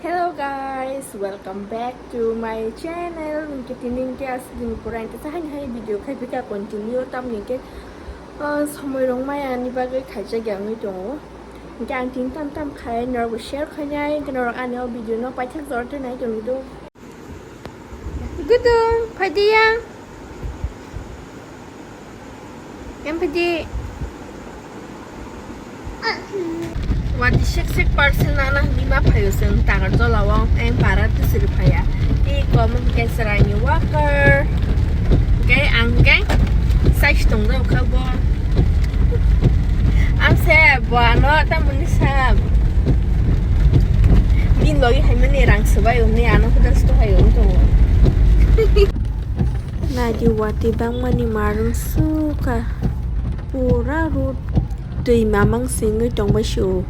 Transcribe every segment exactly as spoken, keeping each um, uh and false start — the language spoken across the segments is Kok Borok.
Hello guys, welcome back to my channel. Hwnkhe tini hwnkhe aswk dini pura hwnkhe sahani hai video khai phika continue, tamni hwnkhe, ah, somoi rok maya ni bagwi khaijak ya wngwi tongo. Hwnkhe ang tini tam tam khai norokbo share khainai, hwnkhe norok ani o video no paithak jora twi nai tongwi do. Gudung, phaidi ya. Yang phaidi. Wati sek sek parcel nana hwnwi ma phaio chwng Takarjala o, ang para tisiri phaiya. Tei kom khe chwraini worker. Hwnkhe ang hwnkhe size tongjago kha bo. Ang se bo ano tamoni sa. Bini logi haimani rang swbai hwnwi ano khe das to hai wng tongo. Naidi wati bangmani marwng sukha. Pura rud twi mamang singwi tongbai sio.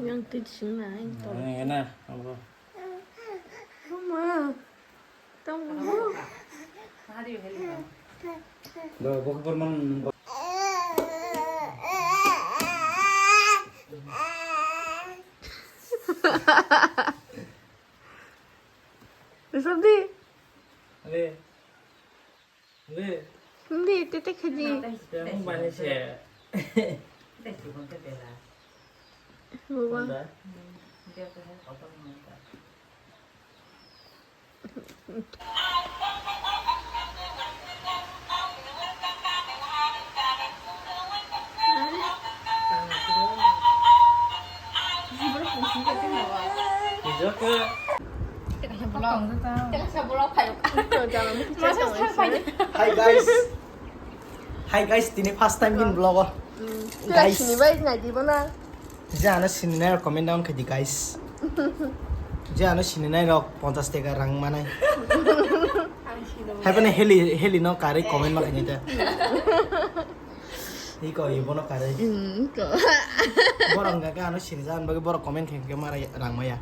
Yang twi sing na, yang tol. Mama. Tamo. Sabdi. Hindi, tete khaji. Yang mana sih? Baba. Hi guys. Hi guys, tini first time bini vlog o. Guys. Sini bai nai di bona. Je ano sini nai rok comment down khai di guys. Je ano sini nai rok ponchas teka rang manai. Hai bana heli, heli no kari comment ma khai ni ta. Iko ibo no kari. Borok ga ano sini jan bagi borok comment khai ke mara rang maya.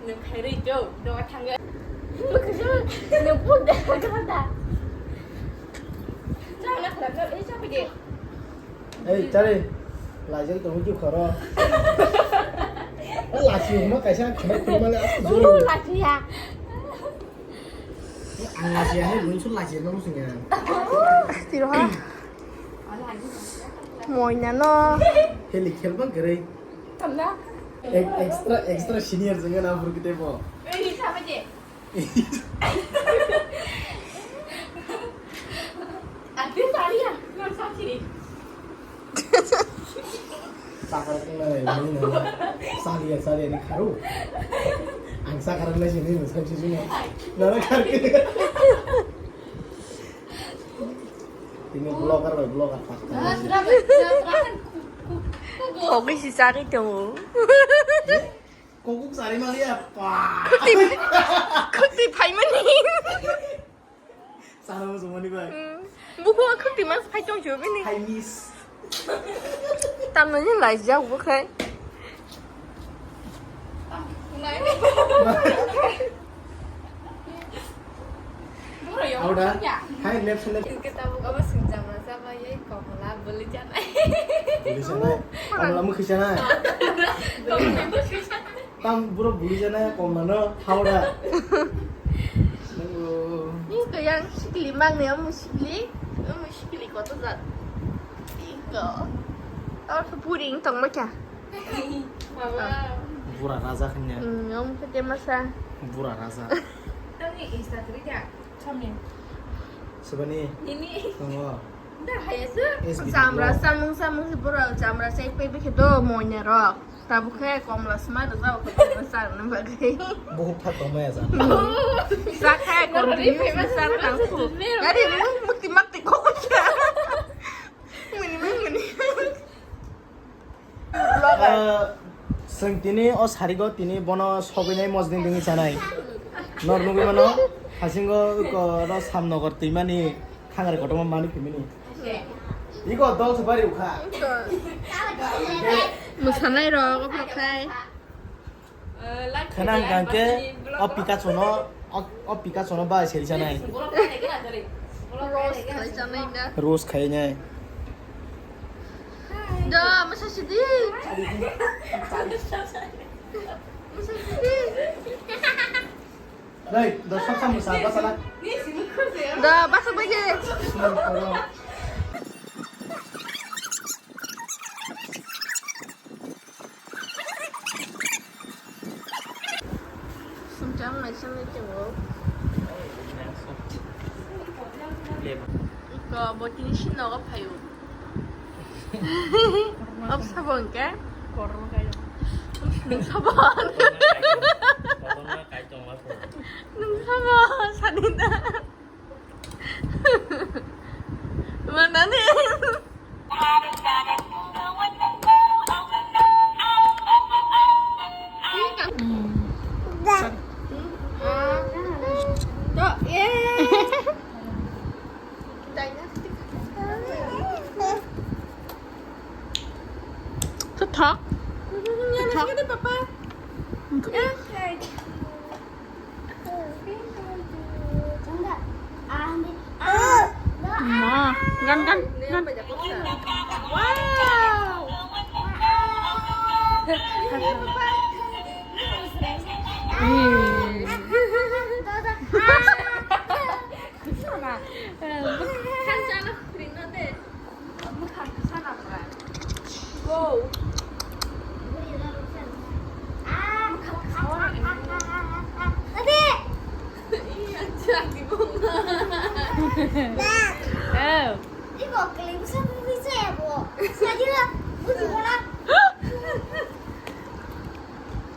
Nung khairwi jo, do thangwi. Nung buk da, da. Chana khala, ei, chapi de. Ei, tare. Laijak tongo ju khoro. Lachi huma kaisa khana khumale. Oh, lachi ya. Ang lachi ya, hai bunsu lachi no musunya. Tiro ha. Moina no. Heli khelba gere. Tamna? Ek-, extra, extra senior jengga na burkite bo. Ei, sama je. Ate sariya, no sakiri. Sakar kena lai, ni na. Sariya, sariya ni kharu. Ang sakar lai sini, sakiri sini. Nara kharke. Tini vlogger bai vlogger pakka. Kogwi si chari tongo. Kokuk chari maliya pa. Khwtwi, khwtwi phaimani. Sana mo sumani bai. Buko khwtwi mas phai tong jo bini. Hai miss. Tamno ni lai ja bo khai. Auda, hai left side. Hingke tabuk abo sing jamra jaba ye komla boli janai. Boli janai. Komla mukhi janai. Komla mukhi janai. Tam buro boli janai komla no hauda. Nungo. Ni to yang sikli mang ne amu sikli, amu sikli koto jat. Iko. Or puring tong ma kya? Bura raja khanya. Hmm, om kete masa. Bura raja. Tangni Insta turi ja. Chami. Sebani. Nini. Tongo. Da haya su. Jamra samung samung si bura jamra sai pe bi khedo moina rok. Tabu khe komla sma da jao ko komla sa na bagai. Buhuk thak tong maya ja. Sa khe continue sa tang ku. Gari mu muti makti ko ko. Muni muni. Ah, chwng tini o sarigo tini bono sogwinai mojni dingwi chanai. Nor nugwi mano, hasingo ko ro Samnogor twimani thangri kotorma mani phimini. Iko dol se bari ukha. Mwsanai rok, ophro khai. Khana hwnkha khe o Picasso no, o, o Picasso no bai seri sanai. Rose khai chanai na. Rose khai nai. Da, masa sidi. Masa sidi. Dai, da sab sam sa ba sala. Da, basa bai je. Singchang mai sangwi tongo. Iko bo tini si nogo phaio. Absabo hwnkhe? Korno kaijak. Nwng sabo. Korno kaijak ma pho. Nwng sabo, sanina. Manani. Thok. Thok. Ma, gan, gan, gan. Wow.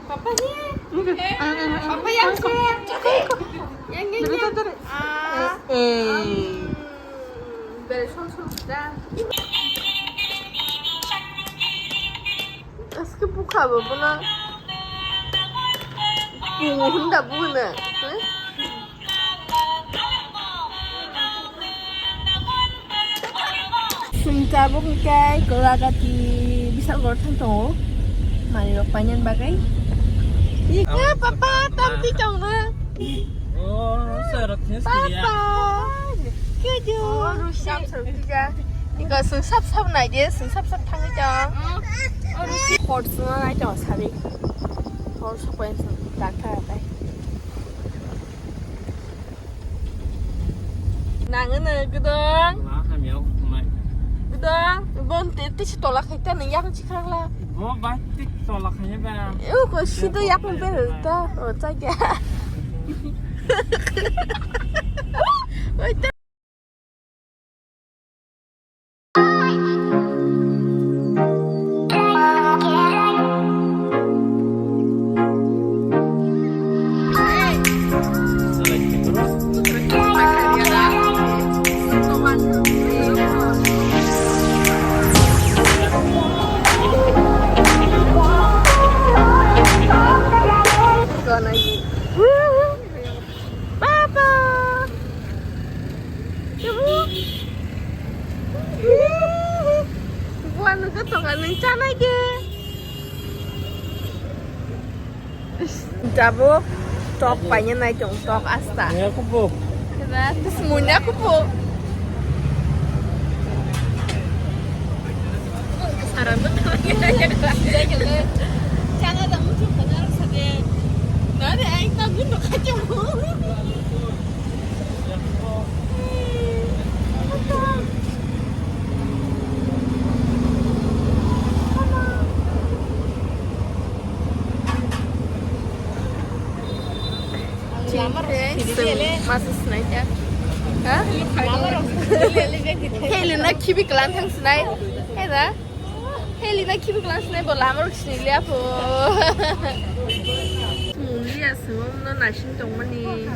Papa ni. Papa yang sih. Yang, yang, yang. Ah. Eh. Bere sol sol da. Aske bukha bo bono. Bungo hunda buna. Sumta bo khe Golagati Bisalgor thang tongo. Mani rok painani bagwi. Ika papa tam ti tongo. Oh, sorok ni. Papa. Kuju. Sam sorok ti ja. Iko sung sap sap nai je, sung sap sap thangwi tong. Hor sung nai tong sari. Hor sung pain sung dakha tai. Nang no gudong. Wah, hamya utumai. Gudong, bon te, te si tola khai ta nang yang chikang la. Bo ba tik tola khai ba. Eu ko si do yak mo ber ta. O cha kya. Oi ta. Papa! Ibu! Buan nungkha tonga nung chanai de. Jabo tok paina nai tong tok asta. Ya kubo. Kira terus munya kubo. Saran tuh. Chana da mutu kana sade. Nade aing ta mundo kacho. Chwng khe chwng masa swnai kha. Ha? Heli na khibi klan thang swnai. Heda? Heli na khibi klan swnai bo lama rok sini liya pho. Mung liya swngo no naising tongmani.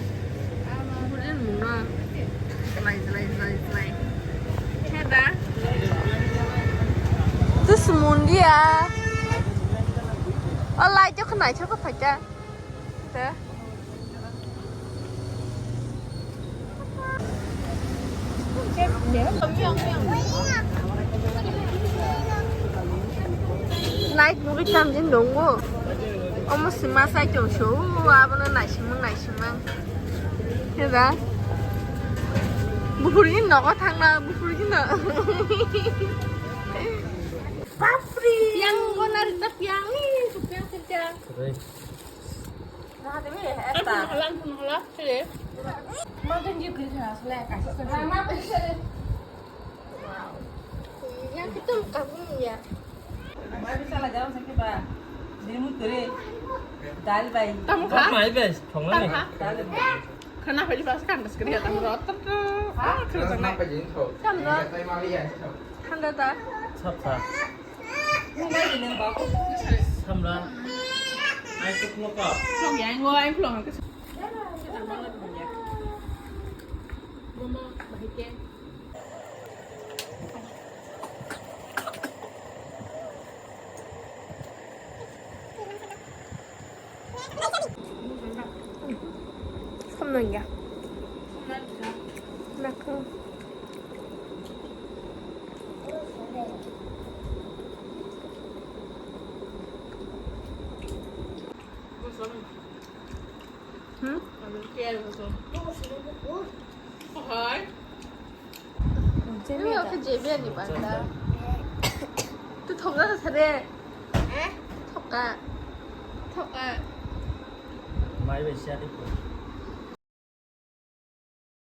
Burin mung no. Zlai, zlai, zlai, zlai. Heda? Tu sumung liya. O lai jokh nai jokh phaikha. Te. Night movie chamjin dongbo. Omo sima sai tong se, o abono naisimang naisimang. Heda. Buphurni nogo thangna, buphurni no. Bapre! Piang gona rita piang ni, piang sirja. Kore. Nah, tapi eta. Aku mahalan pun mahalan sih. Makan juga sana selek kasih sana. Wow. Yang itu kamu ya. Mai bai sala jao sakhe ba. Dini mui kwrwi. Dal bai. Tamo kha? Mai bai, thongna ni. Tamo kha? Dal bai. Khana phai ba kan das kriya tamo rot. Ah, khana nai. Tamo. Thanda ta. Sap sap. Samra. Ai tuk no ka. Long yang go ai long. Mama, bahike. Không ngon nhỉ? Ngon. Hmm? Hai. Ini aku J B yang dipandang. Itu thokna sare. Eh? Thoka. Thoka. Mai bai siya di.